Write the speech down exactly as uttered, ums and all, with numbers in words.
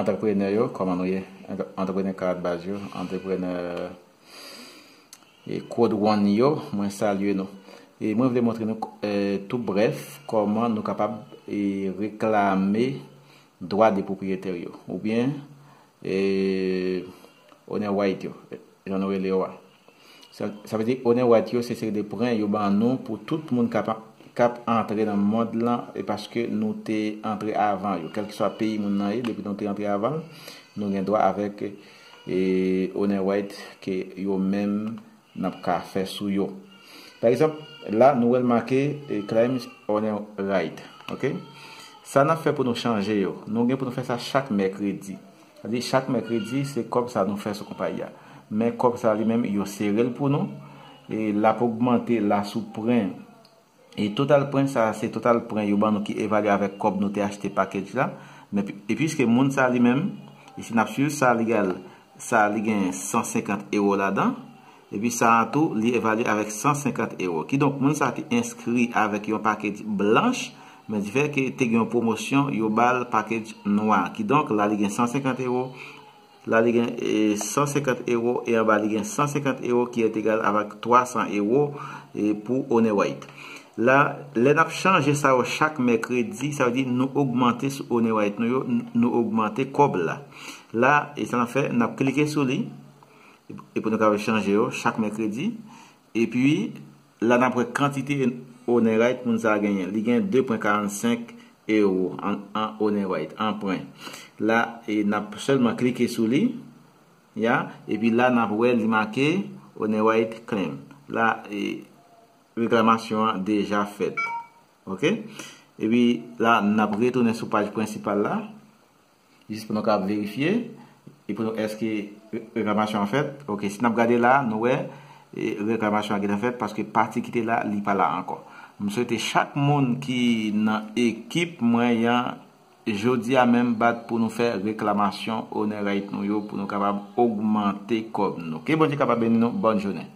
Antreprenè yo, kòman nou ye? Antreprenè Karat Baz yo, antreprenè e Code One yo, mwen salye nou. E mwen vle montre nou e, tou brèf kòman nou kapab e, reklame dwa de pwopriyetè yo oubyen e, owner right yo, jan nou rele yo a. Sa, sa vle di owner right yo se seri de prè yo ban nou pou tout moun k ap, k ap antre nan mond lan e paske nou te antre avan yo. Kèlkeswa peyi moun nan ye, depi nou te antre avan l, nou gen dwa avèk e, owner right ke yo menm n ap ka fè sou yo. Pa egzanp, la nou wè l make e, claims owner right. Ok? Sa n ap fè pou nou chanje yo, nou gen pou nou fè sa chak mèkredi. Sa di chak mèkredi, se kòb sa nou fè sou konpayi a. Men kòb sa li menm, yo sere l pou nou. E l ap ogmante la sou prè. E total prè sa, se total prè yo ban nou ki evalye avèk kòb nou te achte package la. Men pi- e piske moun sa li menm, e si n ap swiv sa, li gal, sa li gen san senkant ewo ladan. Epi sa a tou, li evalye avèk san senkant ewo. Kidonk, moun sa te enskri avèk yon package blanch, men di fè ke te gen yon pwomosyon, yo ba l package nwa. Kidonk, la li gen san senkant ewo, la li gen e, san senkant ewo, e anba li gen san senkant ewo ki egal avèk twa san ewo e, pou owner right. La, lè n ap chanje sa yo chak mèkredi, sa vle di nou ogmante sou owner right nou yo, n- nou ogmante kòb la. La, e sa n ap fè, n ap klike sou li, e pou nou kapab chanje yo chak mèkredi. Epi, la n ap wè kantite owner right moun sa a genyen. Li gen de pwen karannsenk ewo an, an owner right, an prè. La, e n ap sèlman klike sou li, ya, epi la n ap wè li make owner right claim. La, e reklamasyon an deja fèt. Ok? Epi la, n ap retounen sou paj prensipal la. Jis pou nou kapab verifye e pou nou èske re- reklamasyon an fèt. Ok, si n ap gade la, nou wè e, reklamasyon an gentan fèt paske pati ki te la, li pa la ankò. M swete chak moun ki nan ekip mwen an, jodi a menm bat pou nou fè reklamasyon owner right nou yo pou nou kapab ogmante kòb nou. Ke Bondye kapab beni nou. Bòn jounen.